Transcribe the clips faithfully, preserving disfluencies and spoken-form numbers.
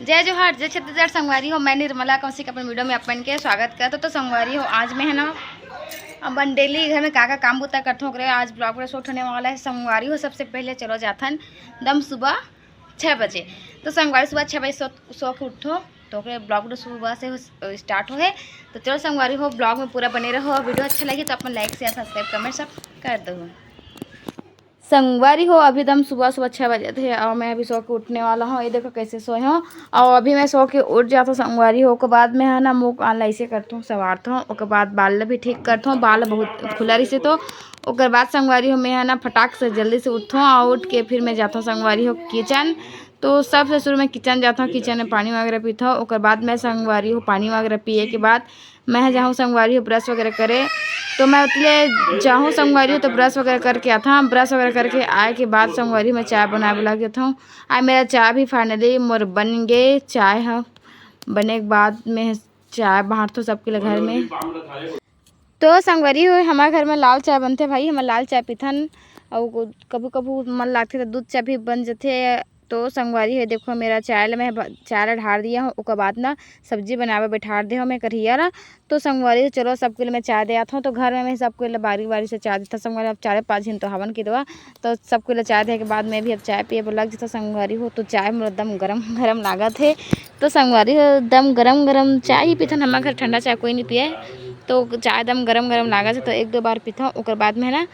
जय जोहार, जय छत्तीसगढ़ संगवारी हो। मैं निर्मला कौशिक अपन वीडियो में अपन के स्वागत करत हों। तो संगवारी हो, आज मैं है ना अपन डेली घर में का का काम बूता करत हों, ओकरे आज ब्लॉग पूरा शूट होने वाला है संगवारी हो। सबसे पहले चलो जाथन दम सुबह छः बजे। तो संगवारी सुबह छः बजे सो सो के उठो, तो ओकरे ब्लॉग पूरा सुबह से स्टार्ट हो है। तो चलो संगवारी हो, ब्लॉग में पूरा बने रहो। वीडियो अच्छा लगी तो अपन लाइक, शेयर, सब्सक्राइब, कमेंट सब कर दो। संगवारी हो, अभी दम सुबह सुबह छः बजे थे और मैं अभी सो के उठने वाला हूँ। ये देखो कैसे सोए हूँ। और अभी मैं सो के उठ जाता हूँ संगवारी हो। ओकर बाद मैं है ना मुँह कान ला ऐसे करता हूँ, सवारता हूँ, ओकर बाद बाल ला भी ठीक करता हूँ। बाल बहुत खुला रही से तो ओकर बाद संगवारी हो मैं है ना फटाक से जल्दी से उठता हूँ और उठ के फिर मैं जाता हूँ संगवारी हो किचन। तो सबसे शुरू में किचन जाता हूँ, किचन में पानी वगैरह पीता हूँ। ओकर बाद मैं संगवारी हो पानी वगैरह पिए के बाद मैं जाहूँ संगवारी हो ब्रश वगैरह करे। तो मैं उतले जाहूँ संगवारी हो तो ब्रश वगैरह करके आता हूँ। ब्रश वगैरह करके आए के बाद संगवारी हो मैं चाय बनाए बर लग जाता हूँ। आए मेरा चाय भी फाइनली मोर बन गे। चाय ह बने के बाद में चाय बांटथों सबके ले घर में। तो संगवारी हो हमारे घर में लाल चाय बनथे भाई, हम लाल चाय पीथन। और कभू कभू मन लागथे तो दूध चाय भी बन जथे। तो संगवारी हो देखो मेरा चाय ल मैं ब-, चाय ल ढार दिया हूँ। ओकर बाद ना सब्जी बनावे बैठार दे हूँ मैं कढ़िया ला। तो संगवारी हो चलो सबके लिए मैं चाय दे आत हूँ। तो घर में मैं सबके लिए बारी बारी से चाय देता संगवारी। अब चारे पाँच झिन तो हवन की दवा, तो सबके लिए चाय दे के बाद मैं भी अब चाय पिए बर लग जाता संगवारी हो। तो चाय मोर एकदम गरम गरम लागत हे। तो संगवारी हो एकदम गरम गरम चाय ही पीथन, हमारे घर ठंडा चाय कोई नहीं पिए। तो चाय एकदम गरम गरम लागत हे तो एक दो बार पीथन। ओकर बाद में है ना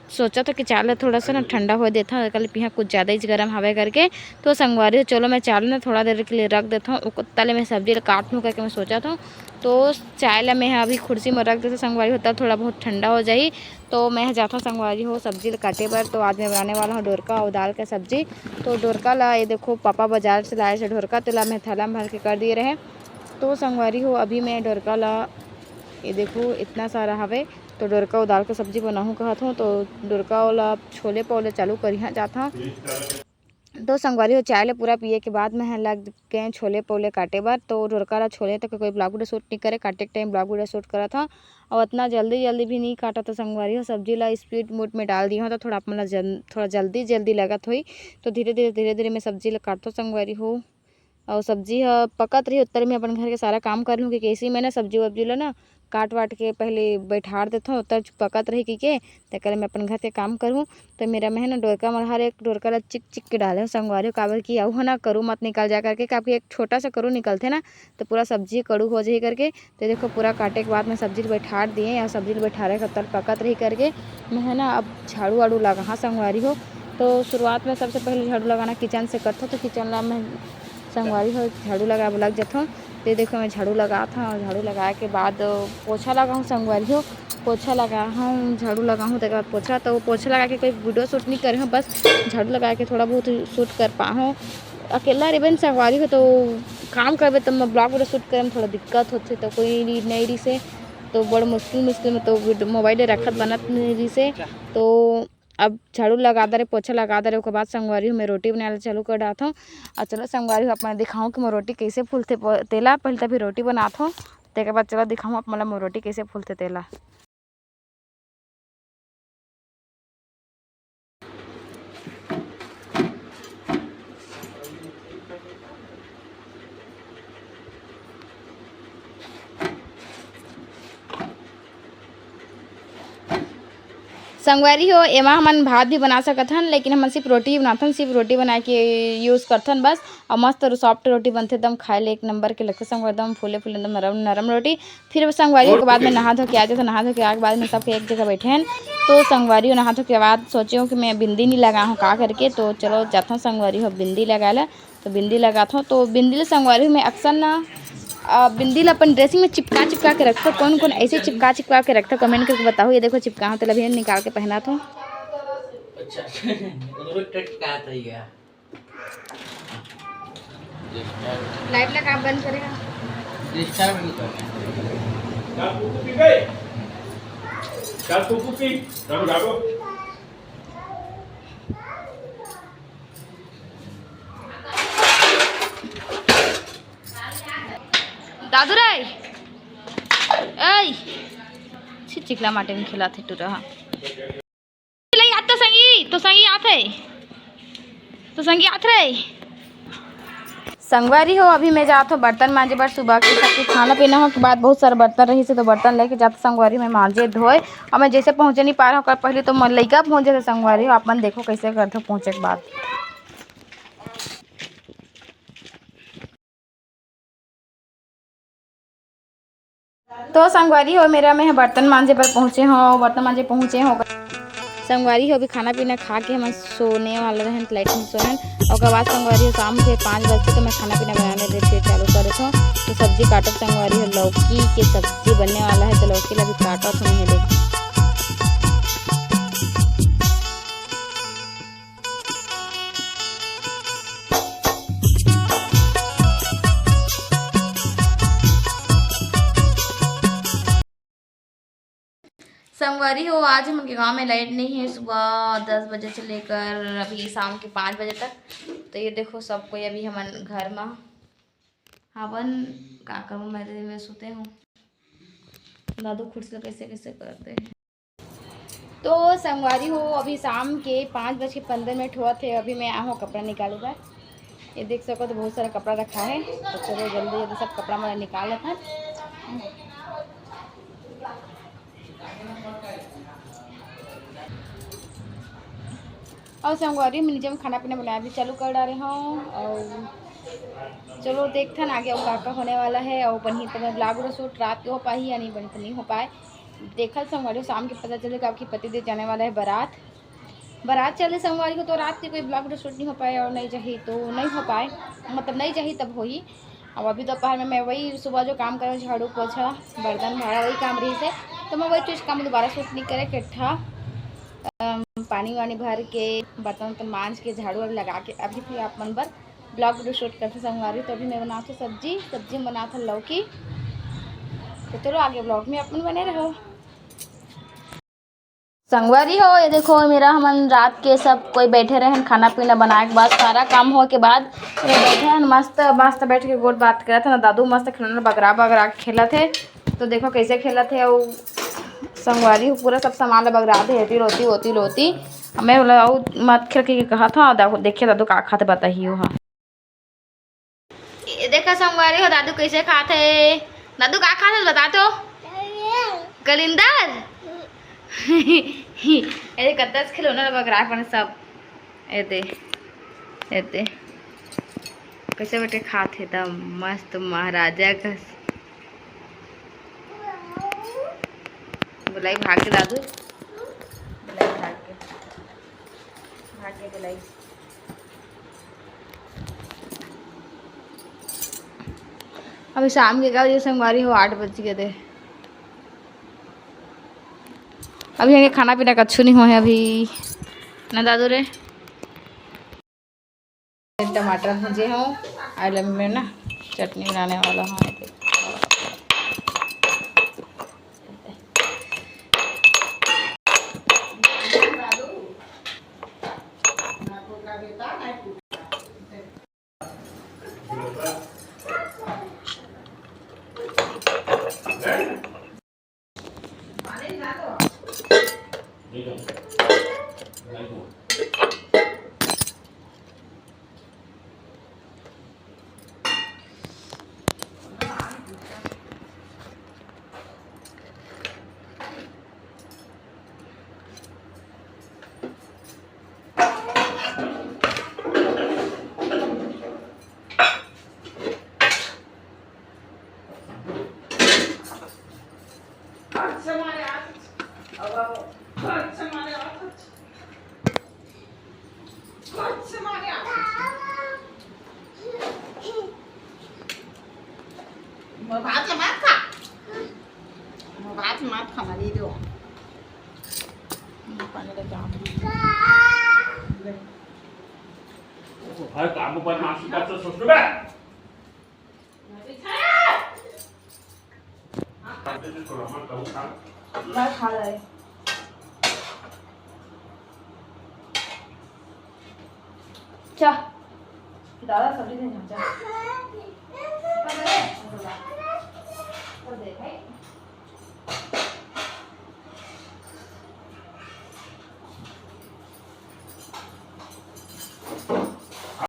सोचा था कि चाय ला थोड़ा सा ना ठंडा हो देता हूँ, कल पिहा कुछ ज़्यादा ही गरम हवे करके। तो संगवारी हो चलो मैं चाय ला ना थोड़ा देर के लिए रख देता हूँ, ओकर तले मैं सब्जी ला काट लूँ करके मैं सोचा था। तो चाय ला मैं अभी कुर्सी में रख देता संगवारी हो, तब थोड़ा बहुत ठंडा हो जाही। तो मैं जाता हूँ संगवारी हो सब्जी ला काटे बर। तो आज मैं बनाने वाला हूँ डोरका और दाल का सब्जी। तो डोरका ला ये देखो पापा बाजार से लाए से डोरका, तेला मैं थैला में भर के कर दिए रहे। तो संगवारी हो अभी मैं डोरका ला ये देखो इतना सारा हवे। तो डोरका अउ दाल के सब्जी बनाहूँ कहत हूँ। तो डोरका ओला छोले पौले चालू करिहा जात हूँ। तो संगवारी हो चाय ले पूरा पिए के बाद मैं ह लग गए छोले पौले काटे बर। तो डोरका ला छोले तक कोई ब्लॉग वीडियो शूट नहीं करे, काटे के टाइम ब्लॉग वीडियो शूट करत हूँ। और इतना जल्दी जल्दी भी नहीं काटा तो संगवारी हो सब्जी ला स्पीड मोड में डाल दिए हूँ तो थोड़ा आप मन ला जल, थोड़ा जल्दी जल्दी लगत होई। तो धीरे धीरे धीरे धीरे मैं सब्जी ला काटतो संगवारी हो। अउ सब्जी ह पकत रही, ओतरे में अपन घर के सारा काम कर लूँ, कि कैसे मैं ना सब्जी वब्जी ला ना काट वाट के पहले बैठार देथों, ओतर पकत रही कि के, तेकर मैं अपन घर के काम करूँ। तो मेरा मैं ना डोरका मरहार एक डोरका ला चिक चिक के डाले हूँ संगवारी हो, काबर कि अउ ह ना करू मत निकल जा करके, काबर कि एक छोटा सा करू निकलथे ना, तो पूरा सब्जी कड़ू हो जाही करके। तो देखो पूरा काटे के बाद में सब्जी ला बैठार दिए, या सब्जी ला बैठारे के ओतर पकत रही करके मैं है ना अब झाड़ू वाड़ू लगाहा संगवारी हो। तो शुरुआत में सबसे पहले झाड़ू लगाना किचन से करथों, तो किचन ला मैं संगवारी हो झाड़ू लगाए बर लग जाथों। तो ये देखो मैं झाड़ू लगात हूँ, झाड़ू लगाए के बाद पोछा लगाहूँ संगवारी हो, पोछा लगाहूँ, झाड़ू लगाहूँ, तेकर बाद पोछा। तो पोछा लगा के कोई वीडियो शूट नहीं करे हूँ, बस झाड़ू लगा के थोड़ा बहुत शूट कर पाहूँ। अकेला रहिबे न संगवारी हो तो काम करबे तो मैं ब्लॉग वीडियो शूट करे में थोड़ा दिक्कत होथे, तो कोई नहीं रही से तो बड़ मुश्किल मुश्किल में तो वीडियो मोबाइल रखत बनत नहीं रही से। तो अब झाड़ू लगा दे रहे, पोछा लगा दे रहे, ओकर बाद संगवारी हो मैं रोटी बनाए ला चालू कर डालत हूँ। और चलो संगवारी हो आप मन दिखाऊँ कि मोर रोटी कैसे फूलथे प-, तेला। पहले तो अभी रोटी बनात हूँ, तेकर बाद चलो दिखाऊँ आप मन ला मोर रोटी कैसे फूलथे तेला। संगवारी हो, एमा हमन भात भी बना सकत हन, लेकिन हमन सिर्फ रोटी ही बनाथन, सिर्फ रोटी बनाए के यूज़ करथन बस। और मस्त सॉफ्ट रोटी बनथे, एकदम खाए ले एक नंबर के लगथे संगवारी, एकदम फूले फूले, एकदम नरम नरम रोटी। फिर संगवारी हो के बाद में नहा धो के आ जाथन, नहा धो के आए के बाद में सबके एक जगह बैठे हन। तो संगवारी हो नहा धो के बाद सोचे हूँ कि मैं बिंदी नहीं लगा हूँ का करके, तो चलो जाथन संगवारी हो बिंदी लगाए ला। तो बिंदी लगाथों, तो बिंदी ल संगवारी हो मैं अक्सर ना, अ, बिंदी ल अपन ड्रेसिंग में चिपका चिपका के रखथों। कौन कौन ऐसे चिपका चिपका के रखथों, कमेंट करके बताओ। ये देखो चिपका हूँ, तो अभी निकाल के पहनाथों। अच्छा, वो तो टटका था ये। लाइट लगा, बंद करेगा। डिस्टर्ब नहीं करना। चार कुकू पी गए? चार कुकू पी, हम जागो। दादू रे, ऐ, छी, चिकला माटी में खेलत हे टूरा हा। ले, आत तो संगी, तो संगी आत हे, तो संगी आत रे। संगवारी हो, अभी मैं जात हो बर्तन मांजे बर। सुबह के सबके खाना पीना हो के बाद बहुत सारा बर्तन रहिस हे, तो बर्तन लेके जात संगवारी मैं मांजे धोए। और मैं जैसे पहुंचे नहीं पा रहा हूँ, पहले तो मैं लइका पहुंचे थे संगवारी हो। आप मन देखो कैसे करते हो पहुंचे के बाद। तो संगवारी हो, मेरा मैं बर्तन मांजे बर पहुंचे हो, बर्तन मांजे पहुंचे हो। संगवारी हो, अभी खाना पीना खा के हमन सोने वाला रहन, लाइट में सोहन। ओकर बाद संगवारी हो, शाम के पाँच बजे तो मैं खाना पीना बनाने दे फिर चालू करे थो। तो सब्जी काटत संगवारी हो, लौकी के सब्जी बनने वाला है, तो लौकी ला भी काटत हो मैं देख। संगवारी हो, आज हमन के गांव में लाइट नहीं है, सुबह दस बजे से लेकर अभी शाम के पाँच बजे तक। तो ये देखो, सब कोई अभी हमन घर में हवन। का करूँ, मैं तो मैं सुते हूँ। दादू खुर्सी ला कैसे कैसे करते हैं। तो संगवारी हो, अभी शाम के पाँच बज के पंद्रह मिनट होवत हे। अभी मैं आहूँ कपड़ा निकाले बर। ये देख सको तो बहुत सारा कपड़ा रखा है, तो चलो जल्दी जल्दी सब कपड़ा मैं निकाल लेथन। और संगवारी, मैं नीचे में खाना पीना बनाए भी चालू कर डारे हूँ। और चलो देखथन आगे अउ का का होने वाला है। और बनही तो मैं ब्लॉग वीडियो शूट रात के हो पाही या नहीं बनही तो नहीं हो पाए, देखल संगवारी। शाम के पता चले कि आपकी पति देव जाने वाला है बारात। बारात चले संगवारी हो, तो रात के कोई ब्लॉग वीडियो शूट नहीं हो पाए और नहीं जाही तो नहीं हो पाए, मतलब नहीं जाही तब होही। अब अभी दोपहर में मैं वही सुबह जो काम करूँ, झाड़ू पोछा बर्तन भाड़ा वही काम रहिस हे, तो मैं वही चीज़ काम दोबारा शूट नहीं करे। इकट्ठा अम, पानी वानी भर के बर्तन उर्तन मांज के झाड़ू वाड़ू लगा के अभी फिर आप मन बर ब्लॉग वीडियो शूट करथे संगवारी। तो अभी मैं बनात हूँ सब्जी, सब्जी में बनात हूँ लौकी। तो चलो आगे ब्लॉग में अपन बने रहो। संगवारी हो, ये देखो मेरा, हमन रात के सब कोई बैठे रहन, खाना पीना बनाए के बाद, सारा काम हो के बाद ये बैठे हन मस्त मस्त बैठ के गोठ बात करत हन। दादू मस्त खिलौना बगरा बगरा के खेलत हे। तो देखो कैसे खेलत हे। अउ संगवारी हो, पूरा सब सामान ला बगरा दे हे, रोती रोती रोती। अब मैं बोला अउ मत खेल के कहा था। देखो, देखिए दादू का खाते बताही ओहा। ये देखा संगवारी हो, दादू कैसे खात हे। दादू का खात हे बता तो। कलिंदर। अरे कत्ता से खिलौना ला बगरा अपन सब। ए दे, ए दे। कैसे बेटे खात हे एकदम मस्त महाराजा कस। बुलाई भाग के दादू, बुलाई भाग के, भाग के बुलाई। अभी शाम के का बजे संगवारी हो, आठ बज गए थे। अभी हमें खाना पीना कछु नहीं हो है अभी ना दादू रे। टमाटर भूंजे हूँ, आलू में ना चटनी बनाने वाला हूँ। मोर भात ला मत खा, मोर भात ला मत खा, मैं नहीं दो। मैं पानी लेके आती हूँ। भाई काम पर मासी का तो सोच लो बे। मैं खा रही। चा, दादा सब्जी दे ना, चा।